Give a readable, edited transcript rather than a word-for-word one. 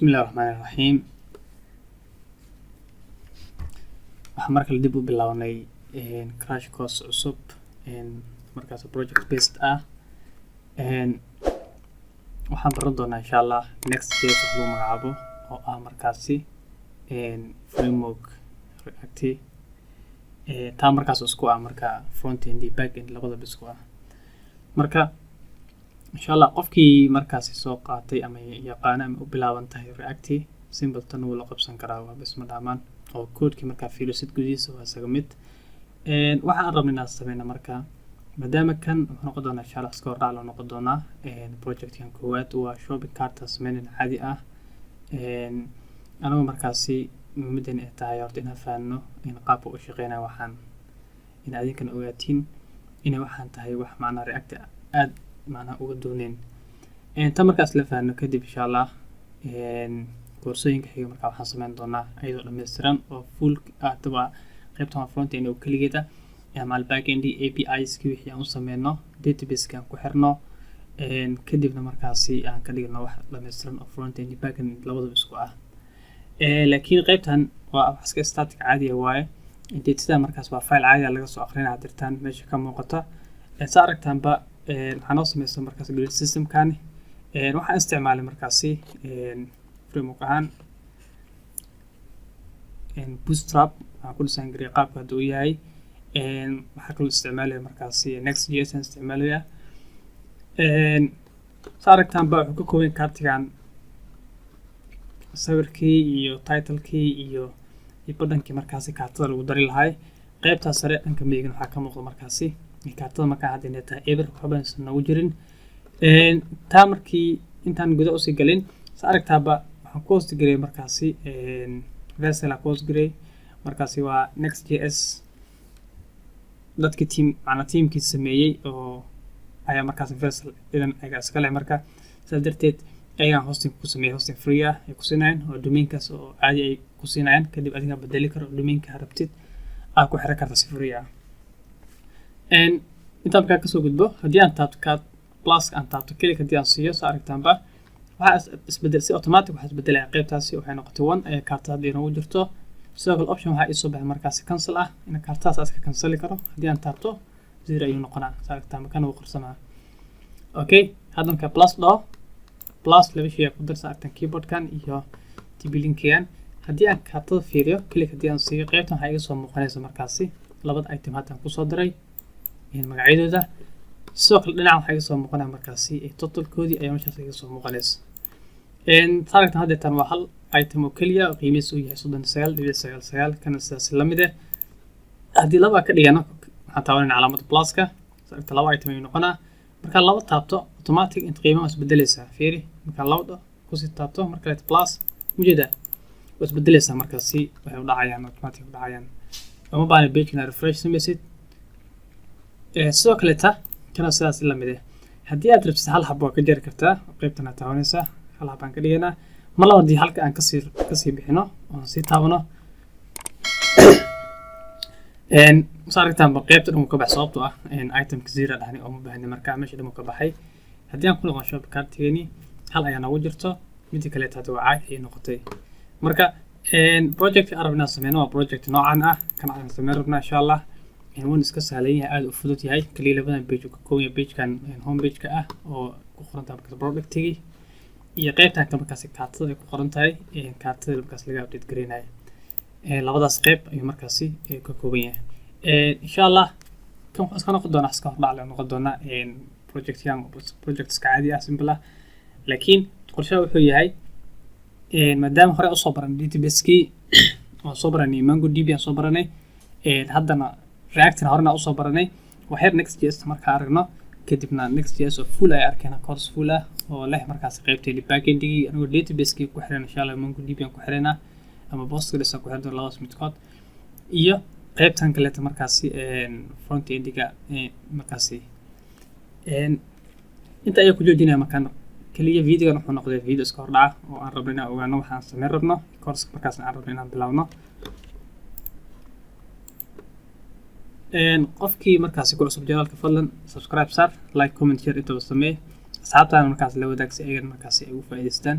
Bismillahi Raxmaani Raxiim. Waxaan mar kale dib u bilownay crash course cusub, markaas project based ah. Waxaan baran doonaa, insha Allah, Next.js wax lagu magacaabo oo ah markaasi framework React taa markaas isku ah marka front end iyo back end labadaba isku ah. Marka, insha Allah, qofkii markaasi soo qaatay ama yaqaana ama u bilaaban tahay React simple tan wuu la qabsan karaa, waa bes ma dhaamaan oo codekii markaa fiirisid gudihiisa waa isaga mid. Waxaan rabnay inaan sameyno marka, maadaama kan wuxuu noqon doonaa, insha Allah, iska hordhac loo noqon doonaa. Projectkan koowaad waa shopping cart sameynayna caadi ah. Anigu markaasi muhiimadan ay tahay horta inaan fahanno in qaabka u shaqeynaya, waxaan in adinkana ogaatiin inay waxaan tahay wax macnaa React aad macnaa uga duuneyn. Tan markaas la fahno kadib, insha Allah, koorsooyinka xiga markaa waxaan sameyn doonaa iyadoo dhammaystiran oo full ah. Hadaba qaybtan waa front end oo keligeed ah ama back end APIs ki wixii aan u sameyno, database-ki aan ku xirno, kadibna markaasi aan ka dhigno wax dhammaystiran oo front end iyo back end labadaba isku ah. Laakiin qaybtan waa wax iska static caadi ah waaye. Datada markaas waa file caadi ah laga soo aqrinaya dirtaan meesha ka muuqata. Saa aragtaanba, waxaa noo sameysan markaas grid systemkani. Waxaan isticmaalay markaasi framework ahaan Bootstrap. Waxaan ku design gariyay qaabka hadda uu yahay. Waxaa kaloo isticmaalaya markaasi Next.js aan isticmaalaya. Saa aragtaanba, wuxuu ka kooban cartigan sawirkii iyo titlekii iyo badhankii markaasi kaartada lagu dari lahay. Qaybtaas sare dhanka midigna waxaa ka muuqda markaasi kaartada markaa hadda inay tahay eber, waxba aysan noogu jirin. Taa markii intaan guda usii galin, sa aragtaaba, waxaan ku host gareeyay markaasi Vercel aan ku host gareeyay. Markaasi waa Next.js dadkii team, macnaa teamkii sameeyey oo ayaa markaasi Vercel idan ayaga iska leh. Marka saas darteed ayagaan hosting ku sameeyay, hosting free ah ay ku siinayaan oo domainkaas oo caadi ay ku siinayaan. Kadib adiga bedeli karo domainka rabtid, aad ku xiran karta si free ah. Intaan markaa kasoo gudbo, haddii aan taabto card plus, aan taabto click haddii aan siiyo, sa aragtaanba, waxaa isbedel si automatic waxaa isbedelaya qaybtaasi, waxay noqotay one ayaa kaarta hadda inoogu jirto. Sidoo kale option waxaa iisoo baxay markaasi cancel ah, in kaartahaas aan iska canceli karo. Haddii aan taabto, zero ayuu noqonaa. Sa aragtaanba, kana wuu qarsamaa. Okay, hadda markaa plus dhaho, plus laba shay ku darsa aragtaan, keyboardkan iyo TP-Linkigan. Haddii aan kaartada fiiriyo, click haddii aan siiyo, qaybtan waxaa iga soo muuqanaysa markaasi labada item haddaan kusoo diray magacyadooda. Sidoo kale dhinacan waxaa iga soo muuqanaya markaasi totalkoodii ayaa meeshaas iga soo muuqanaysa. Saaragtan haddeetan waa hal item oo keliya oo qiimihiisa uu yahay 39.99. Kana sidaas la mid eh. Haddii laba ka dhigano, waxaan taabanayna calaamada pluska. Saaragta, laba item ayuu noqonaa. Markaa laba taabto, automatic inta qiimaha waa isbedeleysaa. Fiiri, markaa laba dho kusii taabto, mar kaleeto plus, ujeedaa, waa isbedeleysaa. Markaasi waxay u dhacayaan automatic u dhacayaan, uma baahna page inaad refresh samaysid. Sidoo kaleeta kana sidaas la mid eh. Haddii aad rabtid, hal hab waa ka jari kartaa, qaybtan aad taabanaysaa, hal hab aan ka dhiganaa. Mar laba haddii halka aan kasii bixino oon sii taabano, sa aragtaanba, qaybta dhan wuu ka baxay, sababtoo ah itemka zero dhahni oo ma baahni. Marka meesha dhan wuu ka baxay. Haddii aan ku noqon shop cartigeeni, hal ayaa noogu jirto, midda kaleeta hadda waa caadi ayay noqotay. Marka project aan rabnaa sameyno waa project noocan ah, kan aan sameyn rabnaa, insha Allah. Wuuna iska sahlan yahay, aada u fudud yahay. Kaliya labadan page uu ka kooban yahay, pagekan home page-ka ah oo ku qoran tahay markaas productigii, iyo qaybtan kale markaasi kaartada ay ku qoran tahay, kaartada markaas laga update gareynayo. Labadaas qayb ayuu markaasi ka kooban yahay. Insha Allah, kan wuxuu iska noqon doonaa iska hordhac le noqon doonaa projectkan, project iska caadi ah, simple ah. Laakiin qorshaha wuxuu yahay, maadaama hore usoo baranay database-kii, waan soo baranay MongoDB aan soo baranay, haddana Reactina horena usoo baranay, waxyar Next.js markaa aragno, kadibna Next.js oo full ay arkeen, course full ah oo leh markaasi qaybteedii backendigii, anigoo database-kii ku xiran, insha Allah, MongoDB aan ku xiranaa ama Postgres aan ku xiran doona, labadaas midkood, iyo qaybtan kaleeta markaasi front endiga. Markaasi inta ayaa ku joojinaya. Markaan keliya videogan wuxuu noqday video iska hordhaca oo aan rabno inaan ogaano waxaan sameyn rabno course, markaasna aan rabno inaan bilaabno. Qofkii markaasi ku cusub channelka, fadlan subscribe saar, like, comment, share intaba samee, asxaabtaana markaas la wadaag si ayagana markaasi ay ugu faa'iidaystaan.